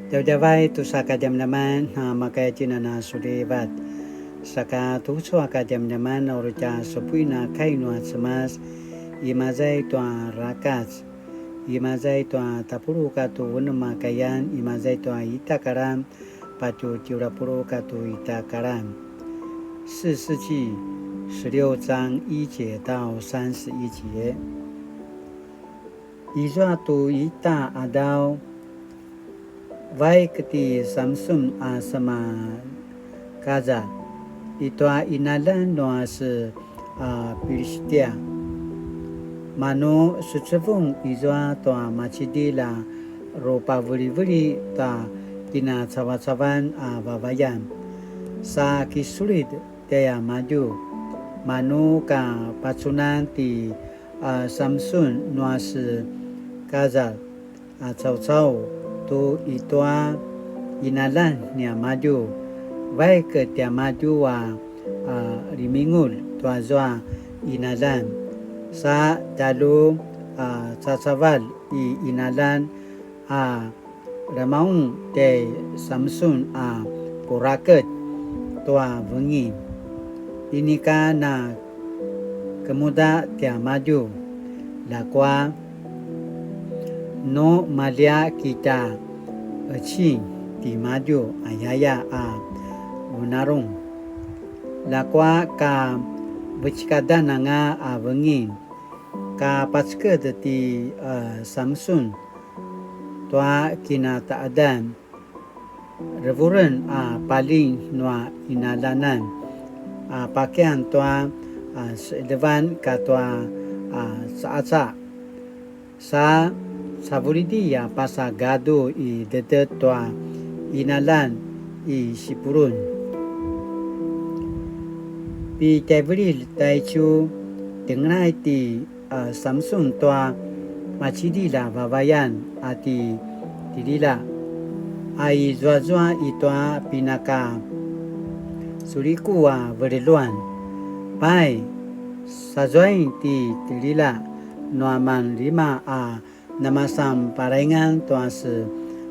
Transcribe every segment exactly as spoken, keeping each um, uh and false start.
Djavadjavay tusa kadjamadjaman, na makaya tjinana sulivat. Saka tucu a kadjamadjaman, uri tja supuin a kai nua Cemas, imaza i tua Rakac, imaza i tua tapuluq katua unem a kayan, imaza i tua ita a karan, patje tjelu a puluq katua ita a karan. 士師記十六章一節到三十一節。 Izua tu ita a qadaw, vaik ti Samsun a sema Gaza, i tua qinaljan nua se a Pilistia. Manu secevung izua tua macidilj a rupaveliveli ta kinacavacavan a vavayan, sa kisulit tjaiamadju. Manu ka pacunan ti a Samsun nua se Gaza a caucau tu i tua qinaljan niamadju, vaik tiamadju a, a, limingulj tuazua qinaljan, sa tjalju a cacavalj i qinaljan a remaung tjai Samsun a puraket tua vengin. Inika na kemuda tiamadju, ljakua nu maljia kita qecin timadju ayaya a venarung. Ljakua ka vecekadan anga a vengin, ka paceked ti, e, Samsun tua kinataqedan, revuren a paljing nua qinaljanan, a pakian tua, a, seqeljevan katua, a, caqacaq. Sa savulidi a pasa gadu i dedet tua qinaljan i Sipurun. Pitjaivililj taicu, tjengelay ti a Samsun tua macidilj a vavayan a ti Tilila, a i zuazua i tua pinaka suliku a veljeluan. Pai, sazuain ti Tilila nua manlima a namasan palaingan tua se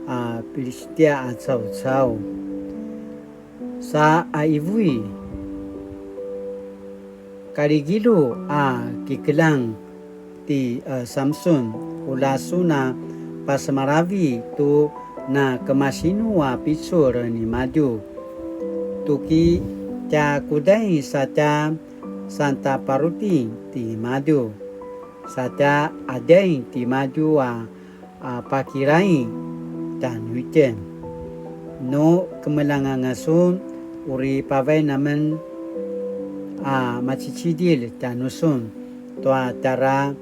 a Pilistia a caucau. Sa a ivui, kaligilu a kikeljang ti, e, Samsun, ula sun a pasemalavi tu na kemasinu a picul nimadju. Tuki tja kudain sa tja santaparuti timadju, sa tja adjain timadju a a pakiraing tjanuitjen. Nu kemeljang anga sun, uri pavain amen a macicidilj tjanusun tua tjara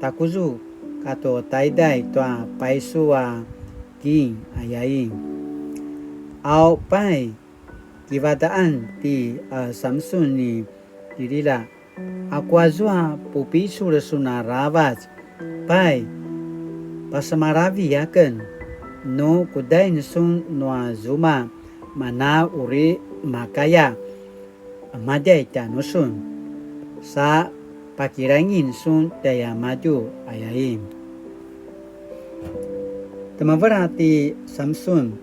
takuzu katua taiday tua paisu a king ayain. Au pai, kivadaqan ti, a, Samsun ni Tilila, aku azua pupicul sun aravac, pai, pasemalavi aken, nu kudain sun nua zuma, mana uri makaya, a madjay tjanusun, sa pakiraingin sun tjaiamadju ayain. Temevela ti Samsun,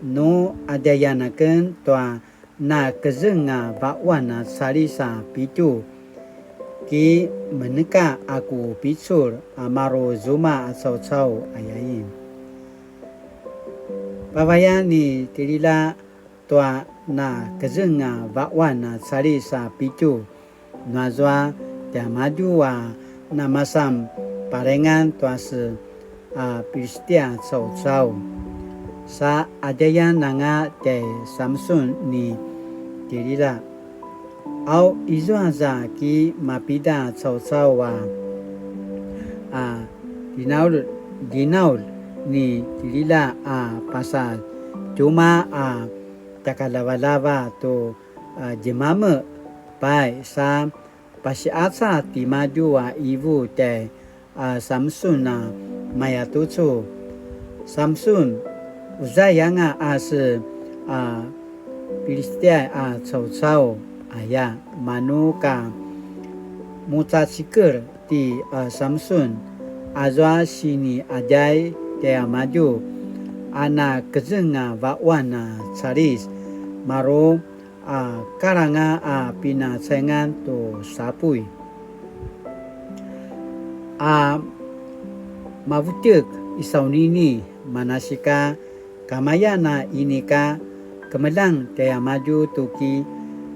nu adjayan aken tua na kezeng a vaquan a calis a pitju, ki meneka a ku picul a maru zuma a caucau ayain. Pavayan ni Tilila tua na kezeng a vaquan a calis a pitju, nuazua tiamadju a namasan palaingan tua se a Pilistia caucau. Sa adjayan anga tjai Samsun ni Tilila, au izua za ki mapida caucau a, a dinaul, dinaul ni Tilila a pasa tjuma a takalavalava tu a djemame, pai sa pasiqaca timadju a ivu tjai a Samsun a mayatucu, Samsun, uzai anga a se a Pilistia a caucau aya, manu ka mucacikel ti a Samsun, azua sini adjay tjaiamadju, a nakezeng a vaquan a calis, maru a kalanga a pinacaingan tu sapuy. A mavutek i saunini, manasika kamayan a inika kemeljang tjaimadju tu ki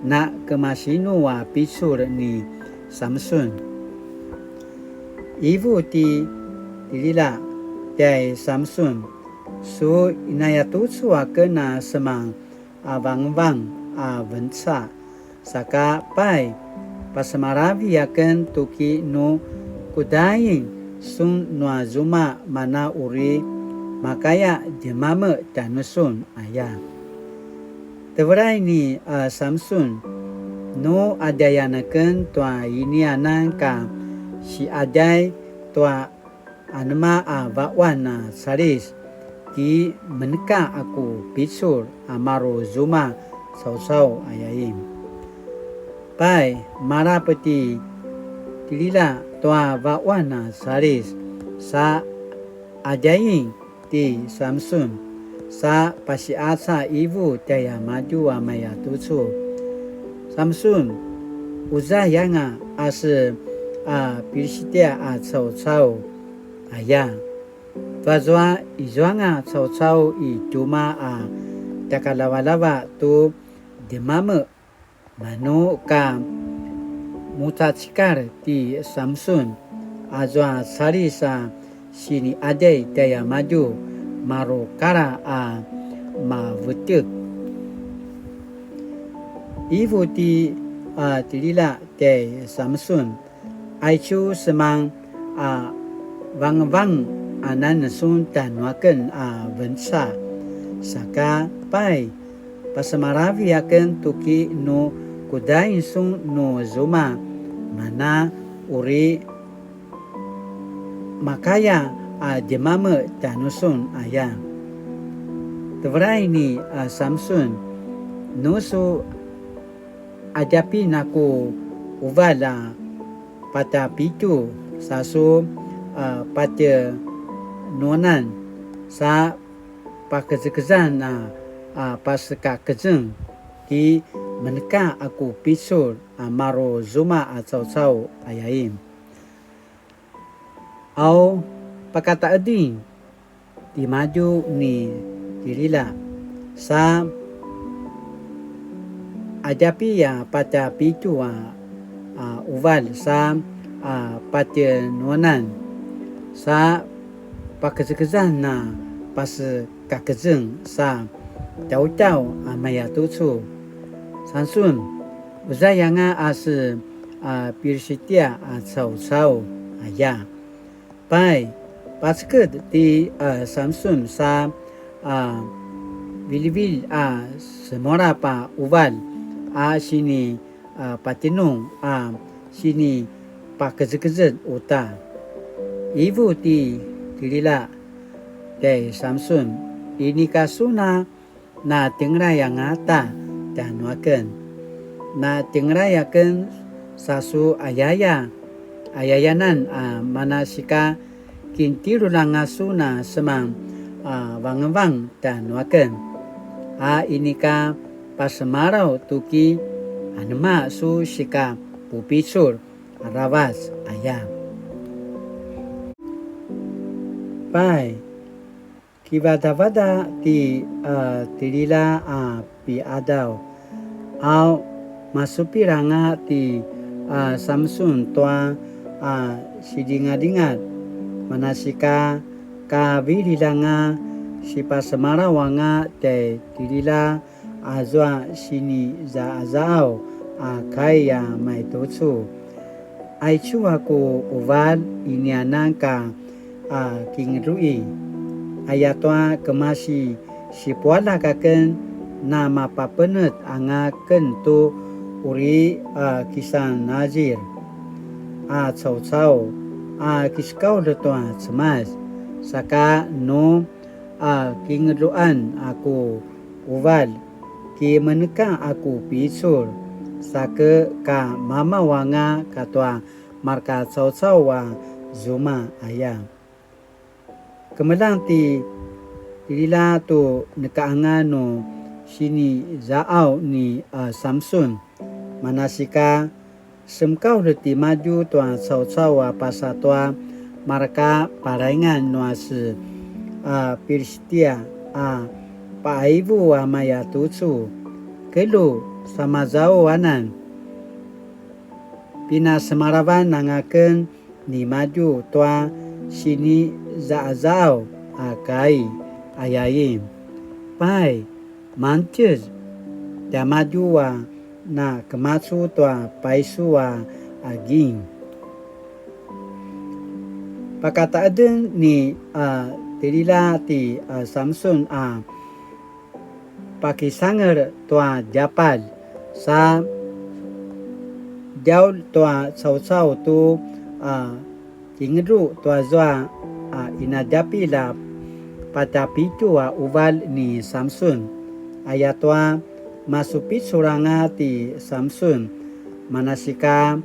na kemasinu a picul ni Samsun. Ivu ti Tilila tjai Samsun, su inayatucu aken a semang a vangvang a venca, saka pai, pasemalavi aken tu ki nu kudain sun nua zuma mana uri makaya djemame tjanusun aya. Tevelai ni a Samsun, nu adjayan aken tua inianan ka siadjay tua anema a vaquan a calis, ki meneka a ku picul a maru zuma caucau ayain. Pai, malap ti Tilila tua vaquan a calis, sa adjain ti Samsun, sa pasiaca ivu tjaimadju a mayatucu. Samsun, uzai anga a se a Pilistia a caucau aya. Tuazua izuanga caucau i tjuma a takalavalava tu djemame, manu ka mucacikal ti Samsun, azua calis a siniadjay tjaimadju maru kala a mavetek. Ivu ti a Tilila tjai Samsun, aicu semang a vangvang anan sun tjanuaken a venca, saka pai, pasemalavi aken tu ki nu kudain sun nu zuma, mana uri makaya a djemame tjanusun aya. Tevelai ni a Samsun, nu su adjapin a ku uval a patjapitju sa su a patjenuanan sa pakezekezan a, a pasekakezeng, ki meneka a ku picul a maru zuma a caucau ayain. Au pakataqeding timadju ni Tilila sa adjapi a patjapitju a, a uval sa a patjenuanan sa pakezekezan a pasekakezeng sa tjautjau a mayatucu. Samsun, uzai anga a se a Pilistia a caucau aya. Pai, paceked ti a Samsun sa a vilivilj a semulap a uval a sini a patjenung a sinipakezekezet uta. Ivu ti Tilila tjai Samsun, inika sun a na tjengelay angata tjanuaken. Na tjengelay aken sa su ayaya, ayayanan a manasika kintjelulj anga sun a semang a vangvang tjanuaken. A inika pasemalaw tu ki anema su sika pupicul aravac aya. Pai, kivadavada ti a Tilila a piadaw. Au masupil anga ti a Samsun tua a sidingadingat, manasika kavililj anga sipasemalaw anga tjai Tilila azua sinizazaaw a kai a maitucu. Aicu a ku uval inianan ka a kingelu'i, ayatua kemasi sipualjak aken na mapapenet anga ken tu uri a kisan Nazir a caucau a kisekaulj tua Cemas, saka nu a kingelu'an a ku uval, ki meneka a ku picul, sake ka mamaw anga katua marka caucau a zuma aya. Kemeljang ti Tilila tu neka anga nu siniza'aw ni a Samsun. Manasika, semkaulj timadju tua caucau a pasa tua marka palaingan nua se a Pilistia a pa'aivu a maya tucu. Kelju, samazau anan. Pinasemalavan anga ken nimadju tua siniza'aza'aw a kai, ayain. Pai, mangtjez tiamadju a na kemacu tua paisu a aging. Pakata'eden ni a Tilila ti a Samsun a pakisangel tua djapalj, sa djaulj tua caucau tu a kingedu tua zua a inadjapilj a patjapitju a uvalj ni Samsun. Ayatua masupicul anga ti Samsun, manasika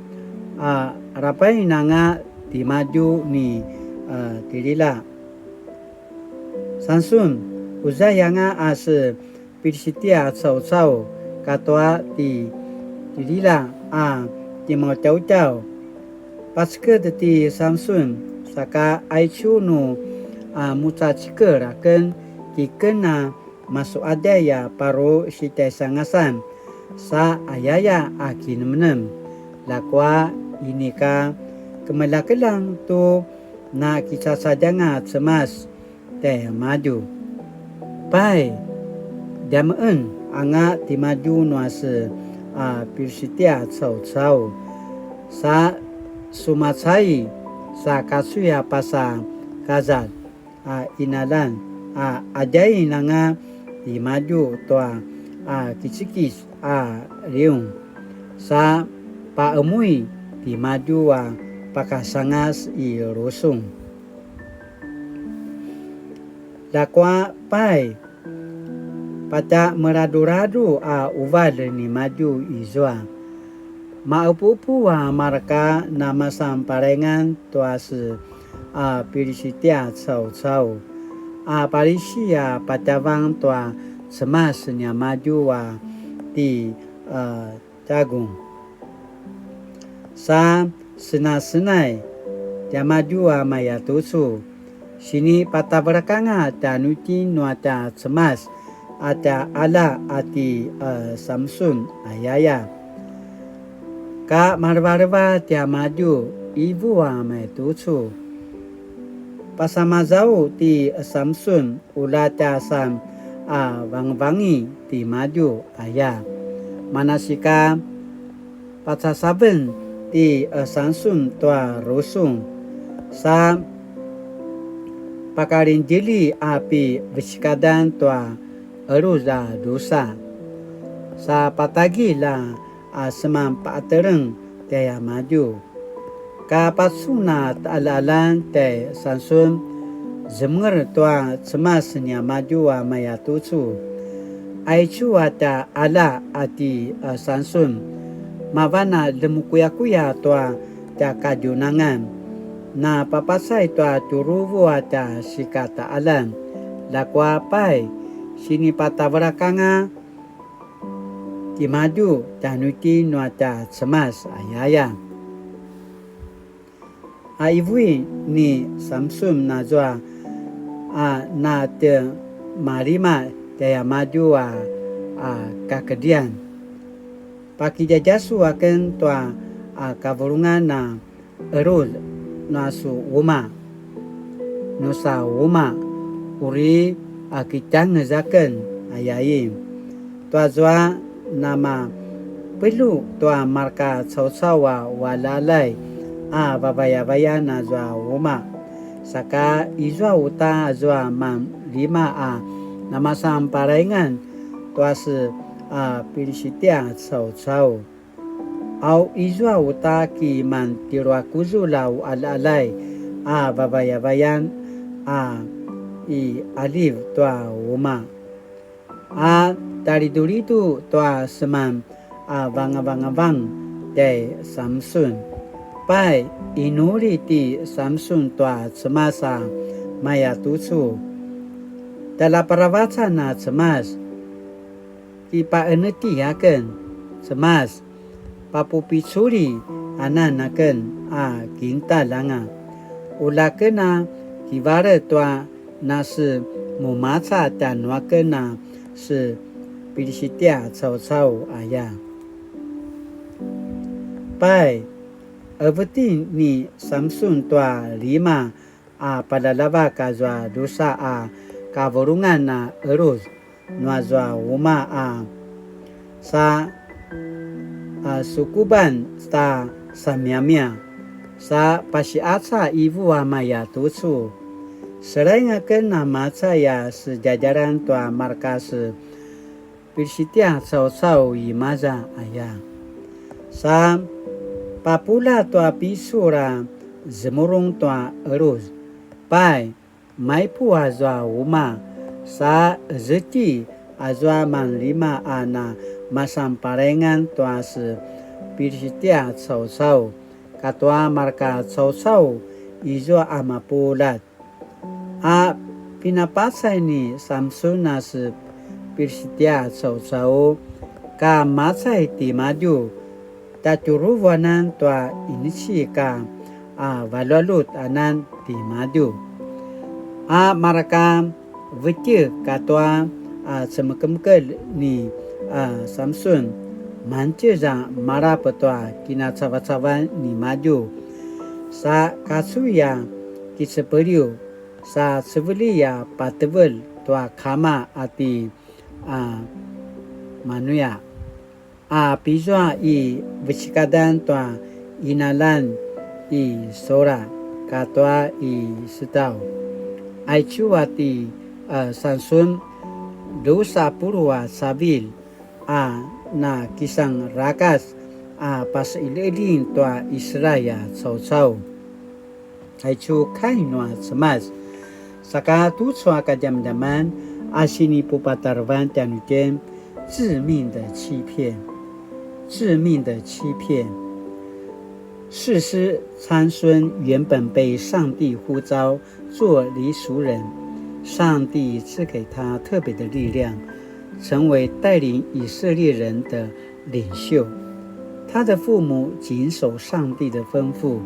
a rapain anga timadju ni a Tilila. Samsun, uzai anga a se Pilistia caucau katua ti Tilila a timautjautjau. Paceked ti Samsun, saka aicu nu a mucacikel aken kiken a masu'aday a paru sitjaisangasan sa ayaya a kinemnem. Ljakua inika kemeljakeljang tu na kicacadjanga Cemas tjaimadju. Pai, djame'en anga timadju nua se a Pilistia caucau, sa sumacai sa kacuya pasa Kazat a inalan a adjain anga timadju tua a kicikis a liung, sa pa'emui timadju a pakasangas i rusung. Ljakua pai, patja meraduradru a uvalj nimadju izua. Ma'epu'epu a marka namasan palaingan tua se a Pilistia caucau, a palisi a patjavang tua Cemas niamadju a ti a Tjagung. Sa senasenai tiamadju a mayatucu, sinipatavelak anga tjanuitjen nua tja Cemas a tja qalja a ti a Samsun ayaya. Ka malevaleva tiamadju ivu a mayatucu. Pasamazau ti Samsun ula tja san a vangivangi timadju aya. Manasika pacasaven ti Samsun tua rusung, sa pakalindjili a pi vecekadan tua eluz a drusa, sa patagilj a a seman pa'ateleng tjaiamadju. Ka pacun a ta'alja'aljan tjai Samsun, zemenger tua Cemas niamadju a mayatucu. Aicu a tja qalja a ti a Samsun, mavan a lemukuyakuya tua tja kadjunangan, na papacay tua tjuruvu a tja sikata'aljan. Ljakua pai, sinipatavelak anga timadju tjanuitjen nua tja Cemas ayaya. A ivui ni Samsun nazua a na tjemalima tjaiamadju a, a kakedrian. Pakidjadjasu aken tua a kavulungan a eluz nua su umaq, nusa umaq, uri a kitjangez aken, ayain. Tuazua namapelju tua marka caucau a u'alja'aljay a vavayavayan azua umaq. Saka izua uta azua manlima a namasan palaingan tua se a Pilisitia caucau. Au izua uta ki mantjelu a kuzulj a u'alja'aljay a vavayavayan a i 'aljiv tua umaq, a talidulidu tua seman a vangavangavang tjai Samsun. Pai, inuli ti Samsun tua Cemas a mayatucu: Tjaljaparavacan a Cemas, kipaqenetji aken, Cemas, papupiculi anan aken a kintalj anga. Ula ken a kivalet tua nasemumaca tjanuaken a se Pilisitia caucau aya. Pai, qevetjin ni Samsun tua lima a paljaljavak azua drusa a kavulungan a eluz nuazua uma a sa, a, sukuban ta samiamia, sa pasiqaca ivu a maya tucu. Selaing aken a macay a sedjadjalan tua marka se Pilisitia caucau i maza aya. Sa papuljat tua picul a zemulung tua eluz. Pai, maipuq azua uma, sa qezetji azua manlima a na masan palaingan tua se Pilisitia caucau, katua marka caucau izua a mapuljat. A pinapacay ni Samsun a se Pilisitia caucau, ka macay timadju, tjatjuruvu anan tua ineci ka a valjualjut anan timadju. A marka vetjek katua a cemekemekelj ni a Samsun, mangtjez a malap tua kinacavacavan nimadju, sa kacuy a kicepeliw, sa cevelji a patevelj tua kama a ti a Manuya, a pizua i vecekadan tua inalan i Sora katua i Setaw. Aicu a ti a Samsun, drusa puluq a cavilj a na kisanrakac a paseqeljiqeljing tua Israil a caucau. Aicu kai nua Cemas. Saka tucu a kadjamadjaman a sinipupatarevan tjanuitjen, 致命的欺骗, 致命的欺骗。士师参孙原本被上帝呼召做离俗人，上帝赐给他特别的力量，成为带领以色列人的领袖。他的父母谨守上帝的吩咐，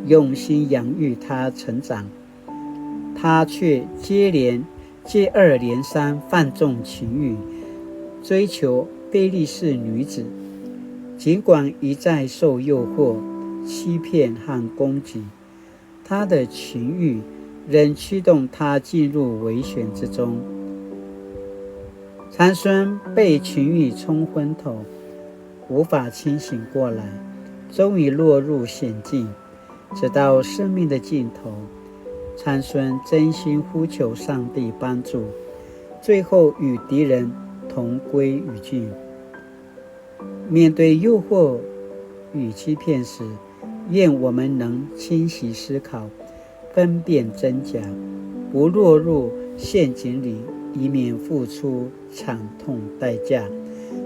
用心养育他成长。他却接连接二连三放纵情欲，追求非利士女子。尽管一再受诱惑、欺骗和攻击，他的情欲仍驱动他进入危险之中。参孙被情欲冲昏头，无法清醒过来，终于落入险境。直到生命的尽头，参孙真心呼求上帝帮助，最后与敌人同归于尽。面对诱惑与欺骗时，愿我们能清醒思考，分辨真假，不落入陷阱里，以免付出惨痛代价。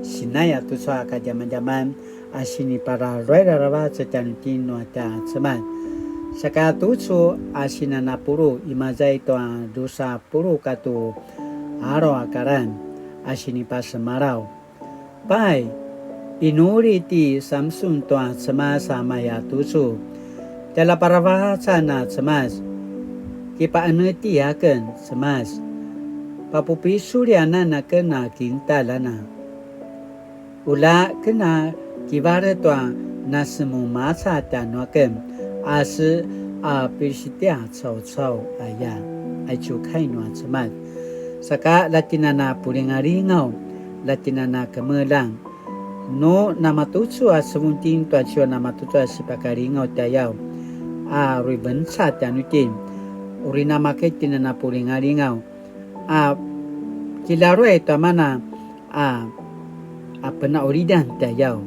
Sinaya tucu a kadjamadjaman a sinipararuai aravac tjanuitjen nua tja Cemas. Saka tucu a sinanapulu, imaza i tua drusa puluq katua alu a kalan a sinipasemalaw. Pai, inuli ti Samsun tua Cemas a maya tucu. Tjaljaparavacan a Cemas. Kipaqenetji aken Cemas. Papupiculi anan aken a kintalj anga. Ula ken a kivalet tua nasemumaca tjanuaken a se a Pilisitia caucau aya. Aicu kai nua Cemas. Saka la tjen a na pulingalingaw, la tjen a na kemeljang. Nu namatucu a sevunting tua ciwa namatucu a sipakalingaw tjayaw a uri venca tjanuitjen. Uri namakay tjen a na pulingalingaw a kilaruay tua mana a, a penaulidan tjayaw.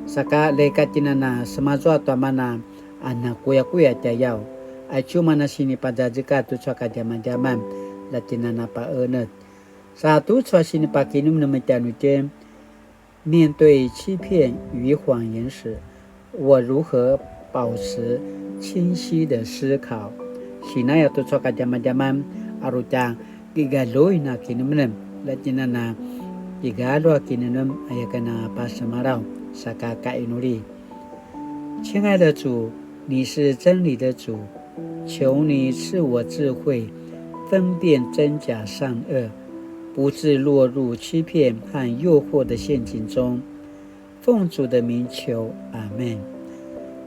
Saka leka tjen a na semazua tua mana a nakuyakuya tjayaw. Aicu mana sinipazazekatj tucu a kadjamadjaman, la tjen a na paqenetj. Sa tucu a sinipakinemnem tjanuitjen, 面对欺骗与谎言时，我如何保持清晰的思考？Sinaya tucu a kadjamadjaman, a uri tja kigaljuin a kinemenem, la tjinana kigalju a kinemenem aya ken a pasemalaw, saka kainuli. 亲爱的主，你是真理的主，求你赐我智慧，分辨真假善恶，不致落入欺骗和诱惑的陷阱中。奉主的名求，阿门。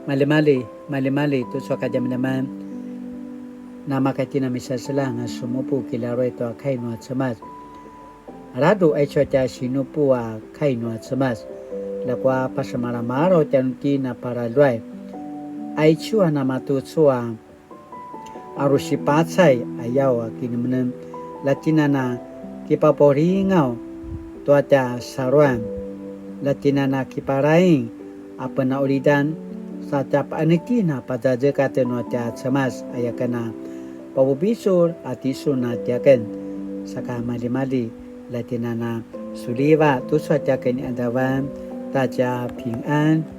Malimali, malimali, tucu a kadjamadjaman. Namaka tjina misaselang a sumupu kilaruai tua kai nua Cemas. Radu aicu a tja sinupu a kai nua Cemas. Ljakua pasemalamalaw tjanuitjen a paraluai. Aicu a namatucu a aru sipacay a yau a kinemenem, la tjinana kipapulingaw tua tja saluan, la tjinana kiparaing a penaulidan, sa tja paenetjin a pazazekatj nua tja Cemas aya ken a papupicul a tisun a tiaken, saka malimali la tjinana suliva tucu a tiaken i adavan, ta tja pingan.